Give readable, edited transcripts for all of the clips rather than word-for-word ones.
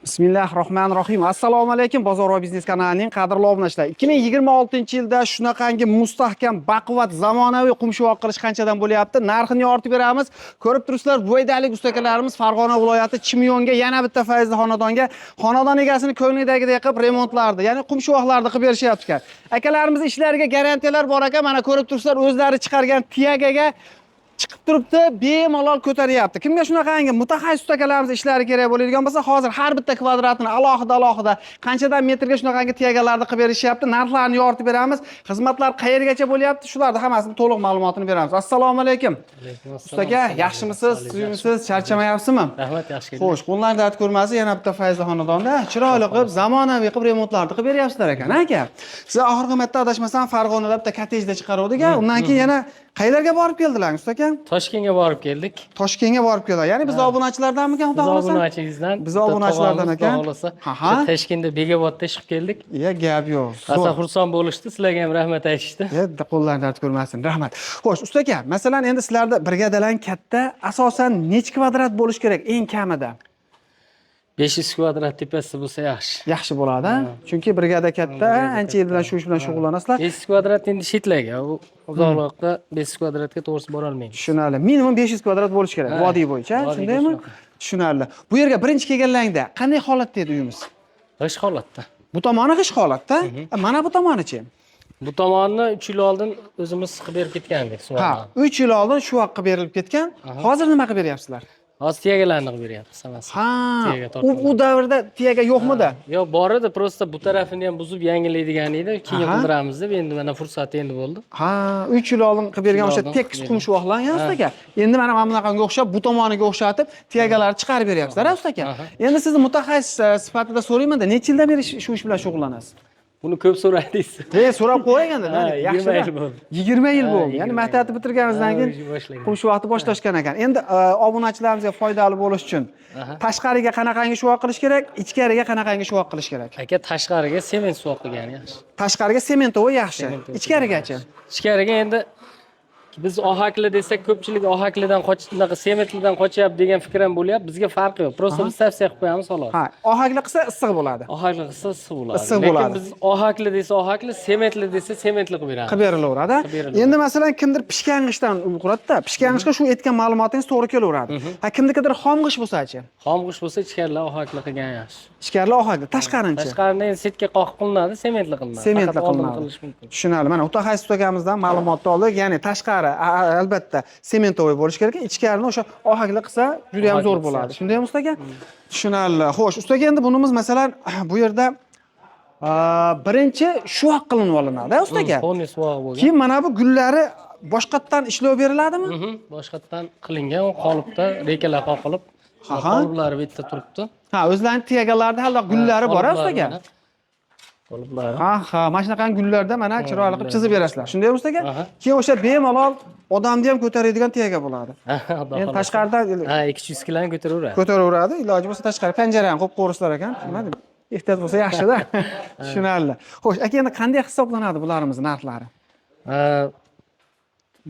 Bismillahirrohmanirrohim. Assalomu alaykum, Bozor va biznes kanalining qadrli obunachilari. 2026-yilda shunaqangi mustahkam, baquvvat, zamonaviy qumshuvoq qilish qanchadan bo'lyapti? Narxini yoritib beramiz. Ko'rib turibsizlar, buvaydalik ustakalarimiz Farg'ona viloyati Chimyonga yana bitta fayzli xonadonga xonadon egasini ko'nglidagidek qilib remontlarni, ya'ni qumshuvoqlarni qilib berishyapti ekan. Akalarimiz ishlariga garantiyalar bor ekan. Mana ko'rib turibsizlar, o'zlari chiqargan tiyagaga chiqib turibdi, bemalol ko'taryapti. Kimga shunaqangi mutaxassis akalarimiz ishlari kerak bo'ladigan bo'lsa, hozir har bitta kvadratini alohida alohida qanchadan metrga shunaqangi tiyagalarni qilib berishyapti, narxlarini yoritib beramiz. Xizmatlar qayergacha bo'lyapti, shularni hammasini to'liq ma'lumotini beramiz. Assalomu alaykum. Usta aka, yaxshimisiz, suyimisiz, charchamayapsizmi? Rahmat, yaxshi keldik. Xo'sh, qo'llar dard ko'rmasin, yana bitta fayzli xonadonda chiroyli qilib, zamonaviy qilib remontlarni qilib beryapsizlar ekan, aka. Siz oxirgi marta adashmasam Farg'onada bitta kottejda chiqaruvdik, undan keyin yana qayerlarga borib keldilar, usta aka? Toshkentga borib keldik. Toshkentga borib keldilar. Ya'ni biz obunachilardanmikan, xudo Biz xohlasa? obunachingizdan. Biz obunachilardan ekan. Xudo xohlasa. Aha. O'sha Toshkentda Begobodda ish qilib keldik. Ya, gap yo'q. Rosa Zo'r. xursand bo'lishdi, sizlarga ham rahmat aytishdi. Endi qo'llar dard ko'rmasin. Rahmat. Xo'sh, usta aka, masalan, endi sizlarda brigadalar katta, asosan nechi kvadrat bo'lishi kerak eng kamida? 500 kvadrat tepasida bo'lsa yaxshi. Yaxshi bo'ladi, a? Chunki brigada katta, ancha yil bilan shu ish bilan shug'ullanasizlar. 500 kvadrat endi shetlarga, u uzoqroqda 500 kvadratga to'g'risi bora olmaymiz. Tushunarli. Minimum 500 kvadrat bo'lishi kerak Ha, vodiy bo'yicha, vodiyga shundaymi? shunaqa. Tushunarli. Bu yerga birinchi kelganlaringda qanday holatda edi uyimiz? G'isht holatda. Bu tomoni g'isht holatda. Mana bu tomonichi? Bu tomonni 3 yil oldin o'zimiz qilib berib ketgandik Ha, suvonni. 3 yil oldin shu vaqtga berilib ketgan. Hozir nima qilib beryapsizlar? Hozir tiyagalarni qilib beryapmiz hammasi. Ha, Tiyaga u tortiladi. u davrda tiyaga yo'qmidi? Yo'q, bor edi, просто bu tarafini ham buzib yangilaydigan edi. Keyin qildiramiz deb, endi mana fursati endi bo'ldi. Ha, 3 yil oldin qilib bergan Yil o'sha oldin tekis qilib qum shuvoqlar usta aka. Endi mana bunaqanga o'xshab, bu tomoniga o'xshatib tiyagalarni chiqarib beryapsizlar, usta aka. Aha. Endi sizni mutaxassis sifatida so'rayman-da, necha yildan beri shu ish bilan shug'ullanasiz? Buni ko'p so'radingiz. E, so'rab qo'yaganda, Ha, yaxshi. 20 yil bo'ldi. 20 yil Ha, bo'ldi. Ya'ni 20 maktabni bitirganingizdan Ha, keyin уже boshlagan. qum shuvoqni boshlashgan ekan. Endi obunachilarimizga foydali bo'lish uchun tashqariga qanaqangi shuvoq qilish kerak, ichkariga qanaqangi shuvoq qilish kerak? Aka, tashqariga sement suvoq qilgani yaxshi. Tashqariga sementovoy yaxshi. Sementovoy. Ichkarigachi? Ichkariga endi biz ohakli desak, ko'pchilik ohaklidan qoch, unaqa sementlidan qochyapti degan fikr ham bo'lyapti. Bizga farqi yo'q. Просто biz tavsiya qilib qo'yamiz xolos. Ha, ohakli qilsa issiq bo'ladi. Ohakli qilsa issiq bo'ladi. Issiq Lekin bo'ladi. biz ohakli desa ohakli, sementli desa sementli qilib beramiz. Qilib berilaveradi. Qilib berilaveradi. Endi masalan kimdir pishgan g'ishtdan uy quradida, pishgan g'ishtga shu aytgan ma'lumotingiz to'g'ri kelaveradi. Ha, kimnikidir xom g'isht bo'lsachi? Xom g'isht bo'lsa ichkarilar ohakli qilgan yaxshi. Ichkarilar ohakli, tashqarinchi? Tashqarini endi setka qoqib qilinadi, sementli qilinadi. Sementli Faqat oldin qilinadi. qilish mumkin. Tushunarli. Mana mutaxassis akamizdan ma'lumotni oldik. Ya'ni tashqari albatta sementovoy bo'lishi kerak, ichkarini o'sha ohakli qilsa juda ham Ohakli zo'r qilsa bo'ladi. yaxshi. Shundaymi, usta aka? Tushunarli. Xo'sh, usta aka, endi bunimiz masalan bu yerda birinchi shuvoq qilinib olinadi, usta aka. Полный suvog'i bo'lgan. Keyin mana bu gullari boshqatdan ishlov beriladimi? Mhm, boshqatdan qilingan u qolipda reykalar qoqilib, qoliplari bu yerda turibdi. Ha, o'zlarini tiyagalarida hali gullari bor, usta aka. Mana. Qoliplari. Ha, mana shunaqa gullarda mana chiroyli qilib chizib berasizlar. Shundaymi, usta aka? Aha. Keyin o'sha bemalol odamni ham ko'taradigan tiyaga bo'ladi. Xudo Endi xohlasa. tashqaridan Ha, 200 kiloni ko'taraveradi. ko'taraveradi. Iloji bo'lsa tashqari panjarani ham qo'yib qo'yursalar ekan. Nima deb? Ehtiyot bo'lsa yaxshi-da. Tushunarli. Xo'sh, aka, endi qanday hisoblanadi bularimiz narxlari? Ha,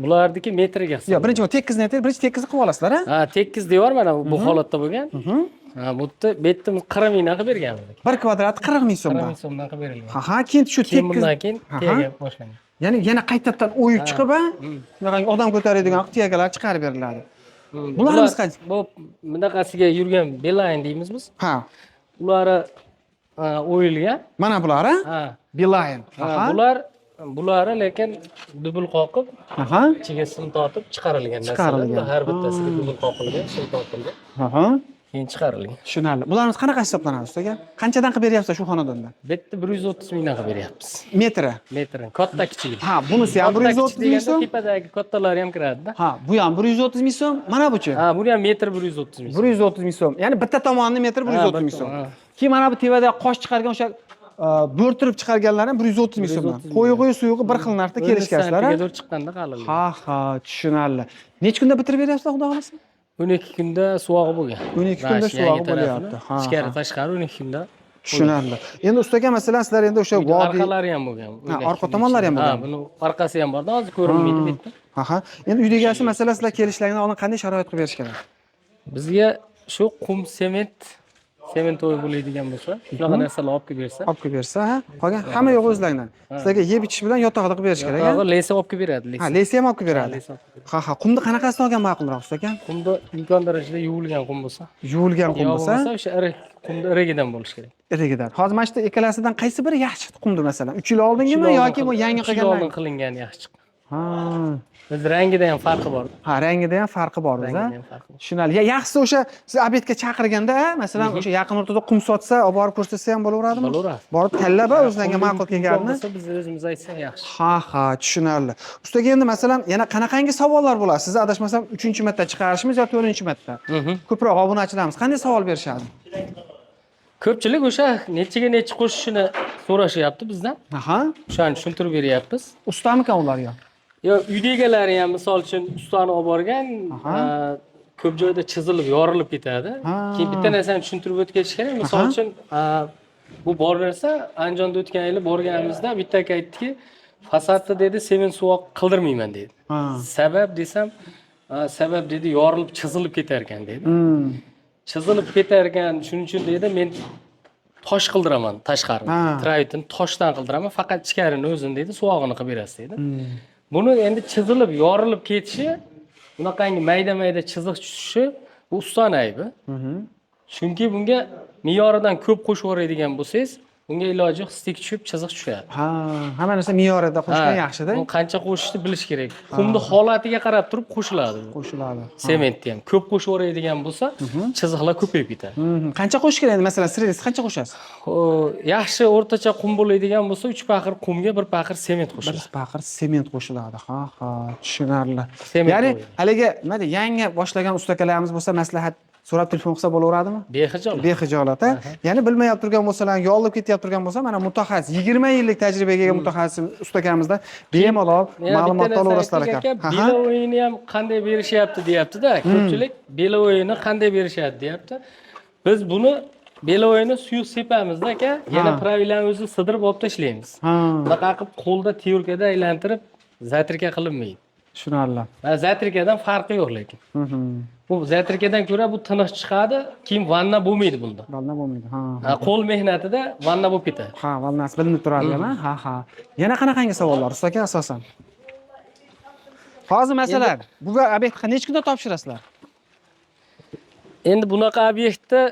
bularniki metriga Yo'q, birinchi tekkizni aytaylik, birinchi tekkizni qilib olasizlar, a? Ha, tekkiz devor mana bu holatda bo'lgan. Ha, bu yerda bu yerda 40 mingdan qilib berganmiz. Bir kvadrat 40 ming 40 so'mdan. ming so'mdan qilib berilgan. Ha, keyin shu Keyin tekkiz bundan keyin tiyaga boshlangan. Ya'ni yana qaytadan o'yib chiqib, ha, shunaqangi odam ko'taradigan tiyagalar chiqarib beriladi. Bularimiz Bular- qancha? Bu bunaqasiga yurgan Beeline deymiz biz. Ulari ha, o'yilgan. Mana bular, ha? Ha. Beeline. Ha, bular bulari lekin dubl qoqib, ichiga sim tortib chiqarilgan narsalar. Chiqarilgan. Bular har bittasiga dubl qoqilgan, sim tortilgan, keyin chiqarilgan. Tushunarli. Bularimiz qanaqa hisoblanadi, usta aka? Qanchadan qilib beryapsiz shu xonadonda? Bu yerda 130 mingdan qilib beryapmiz. Metri. Metri. Katta kichigi. Ha, bunisi ham Katta 130 kichik ming deganda so'm. tepadagi kattalari ham kiradida. Ha, bu ham 130 ming so'm. Mana buchi? Ha, buni ham metr 130 ming so'm. 130 ming so'm. Ya'ni bitta tomonini metr 130 bir ming so'm. ha. Keyin mana bu tepada qosh chiqargan o'sha bo'rttirib chiqarganlar ham 130 ming so'mdan. 130 ming. Qo'yig'i suyug'i bir xil narxda kelishgansizlar, ha? Santiga zo'r chiqqanda qalinligi. Ha, tushunarli. Necha kunda bitirib beryapsizlar, xudo xohlasa? 12 kunda suvog'i bo'lgan. 12 Mana kunda shu yangi suvog'i tarafini bo'lyapti. Ha, Ichkari ha. tashqari 12 kunda. Tushunarli. Endi usta aka, masalan, sizlar endi o'sha Uyda vodiy orqalari ham bo'lgan. Ha, orqa tomonlari ham bo'lgan. Ha, buni orqasi ham borda, hozir ko'rinmaydi bu yerda. Ha. Endi uyda egasi, masalan, sizlar kelishlaringdan oldin qanday sharoit qilib berish kerak? Bizga shu qum sement Sementoy bo'ladigan bo'lsa, shunaqa narsalar olib kelib bersa. Olib kelib bersa, ha? Qolgan hamma yo'q o'zlaridan. Sizlarga yeb ichish bilan yotoqda qilib berish kerak, ha? Yotog'i лес olib kelib beradi, Ha, лес. Лес ham olib kelib beradi. Лес olib kelib beradi. Ha, qumni qanaqasini olgan ma'qulroq, usta aka? Qumda imkon darajada yuvilgan qum bo'lsa. Yuvilgan qum Yo bo'lsa, bo'lmasa o'sha iri qumni irigidan bo'lishi kerak. Irigidan. Hozir mana shu ikkalasidan qaysi biri yaxshi chiqdi qumni masalan? 3 yil oldingimi yoki bu yangi 3 yil qilgandan? Oldin qilingani yaxshi chiqdi. Ha. Biz rangida ham farqi bor. Ha, rangida ham farqi bor o'zi. Rangida ham farqi bor. Tushunarli. Ya, yaxshisi o'sha siz обед ga chaqirganda, masalan, o'sha yaqin o'rtada qum sotsa, olib borib ko'rsatsa ham bo'laveradimi? Bo'laveradi. Borib tanlab, o'zlariga Qumni ma'qul imkon kelganini. bo'lsa, biz o'zimiz aytsak yaxshi. Ha, tushunarli. Ustaga endi masalan yana qanaqangi savollar bo'ladi? Sizni adashmasam 3-marta chiqarishimiz yo 4-marta. Ko'proq obunachilarimiz qanday savol berishadi? Ko'pchilik o'sha nechiga nechi qo'shishini so'rashyapti bizdan. O'shani tushuntirib beryapmiz. Ustamikan ular yo? Yo, uyda egalari ham, misol uchun, ustani olib borgan, ko'p joyda chizilib, yorilib ketadi. Keyin bitta narsani tushuntirib o'tib ketish kerak. Misol uchun, bu bor narsa, Andijonda o'tgan yili borganimizda bitta aka aytdiki, fasadni dedi, sement suvoq qildirmayman dedi. Sabab desam, sabab dedi, yorilib chizilib ketar ekan dedi. Chizilib ketar ekan, shuning uchun dedi, men tosh qildiraman tashqarini. Travertin toshdan qildiraman, faqat ichkarini o'zini dedi, suvog'ini qilib berasiz dedi. Buni endi chizilib, yorilib ketishi, bunaqangi mayda-mayda chiziq tushishi bu ustani aybi. Chunki bunga me'yoridan ko'p qo'shib yuboradigan bo'lsangiz, bunga iloji yo'q, стык tushib, chiziq tushadi. Ha, hamma narsa me'yorida qo'shgan yaxshida. Buni qancha qo'shishni bilish kerak. Qumni holatiga qarab turib qo'shiladi bu. Qo'shiladi. Sementni ham ko'p qo'shib yuboradigan bo'lsa, chiziqlar ko'payib ketadi. Qancha qo'shish kerak endi masalan, средний qancha qo'shasiz? O, yaxshi o'rtacha qum bo'ladigan bo'lsa, 3 paxir qumga 1 paxir sement Bir qo'shiladi. Paxir sement qo'shiladi. Ha, tushunarli. Sement Ya'ni qo'yiladi. haligi nima deydi, yangi boshlagan ustakalarimiz bo'lsa, maslahat so'rab telefon qilsa bo'laveradimi? Bexijolat. Bexijolat, a? Ya'ni bilmayap turgan bo'lsalar, yorilib ketyap turgan bo'lsa, mana mutaxassis, 20 yillik tajribaga ega mutaxassis ustakamizdan bemalol Yana bitta ma'lumot narsa olaverasizlar aytdik ekan. aka, беловой ni ham qanday berishyapti deyapti-da. Ko'pchilik беловой ni qanday berishyapti deyapti. Biz buni беловой ni suyuq sepamizda aka, yana правила ni o'zi sidirib olib tashlaymiz. Bunaqa qilib qo'lda твёртка da aylantirib затирка qilinmaydi. Tushunarli. Va затирка dan farqi yo'q lekin. Bu затирка dan ko'ra bu tiniq chiqadi, keyin vanna bo'lmaydi bunda. Vanna bo'lmaydi. Ha. Ha, qo'l mehnatida vanna bo'lib ketadi. Ha, vannasi bilinib turadi, ha? Ha. Yana qanaqangi savollar, usta aka, asosan? Hozir masalan, bu obyektni necha kunda topshirasizlar? Endi bunaqa obyektni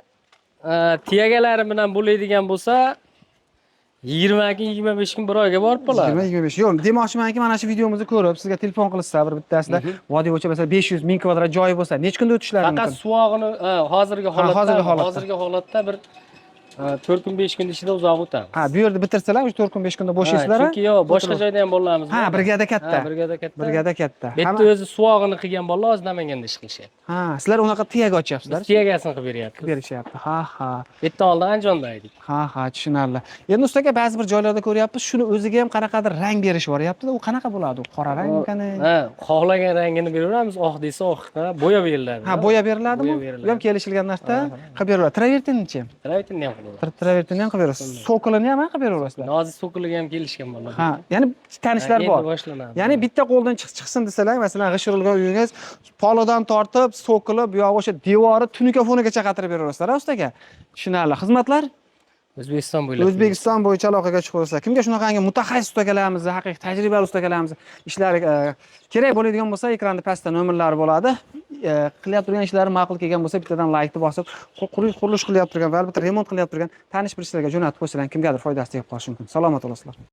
тяга lari bilan bo'ladigan bo'lsa, 20 kun, 25 kun, bir oyga borib qoladi. 20 25. Yo'q, demoqchimanki, mana shu videomizni ko'rib, sizga telefon qilishsa, bir bittasida vodiy bo'yicha masalan 500 ming kvadrat joyi bo'lsa, necha kunda o'tishlari Faqat mumkin? suvog'ini hozirgi holatda Hozirgi holatda. Hozirgi holatda bir 4 kun, 5 kun ichida uzoq o'tamiz. Ha, bu yerda bitirsalar, o'sha 4 kun, 5 kunda bo'shaysizlar. Chunki yo'q, boshqa joyda ham bolalarimiz Ha, bor. Brigada katta. Ha, brigada katta. Brigada katta. Bu yerda o'zi suvog'ini qilgan bolalar hozir Namanganda ish qilishyapti. Ha, sizlar unaqa тяга ochyapsizlar. Biz тяга sini qilib beryapmiz. Berishyapti. Ha. Bu yerdan oldin Andijonda edik. Ha, tushunarli. Endi usta aka, ba'zi bir joylarda ko'ryapmiz, shuni o'ziga ham qanaqadir rang berish boryapti-da. U qanaqa bo'ladi? U qora rangmi? Ha, xohlagan rangini beraveramiz, oq desa oq, ha, bo'yab beriladi. Ha, bo'yab beriladimi? Bo'yab beriladi. Bu ham kelishilgan narsa qilib beriladi. Travertinchi? Travertinni ham qiladi. Travertinni ham qilib berasiz. Sokolini ham qilib beraverasizlar. Nozik sokoliga ham kelishgan bolalar. Ha, ya'ni tanishlar Endi bor. Boshlanadi. Ya'ni bitta qo'ldan chiqsin desalar, masalan, g'isht urilgan uyingiz polidan tortib, sokoli, bu yog'i o'sha devori tunuka fonigacha qatirib beraverasizlar, a, usta aka? Tushunarli. Xizmatlar? O'zbekiston bo'ylab. O'zbekiston bo'yicha aloqaga chiqaversa, kimga shunaqangi mutaxassis ustakalarimizni, haqiqiy tajribali ustakalarimizni ishlari kerak bo'ladigan bo'lsa, ekranda pastda nomerlari bo'ladi. Qilyapti turgan ishlari ma'qul kelgan bo'lsa, bittadan laykni bosib, qurilish qilyapti turgan va albatta remont qilyapti turgan tanish bilishlarga jo'natib qo'ysalar, kimgadir foydasi tegib qolishi mumkin. Salomat bo'lasizlar.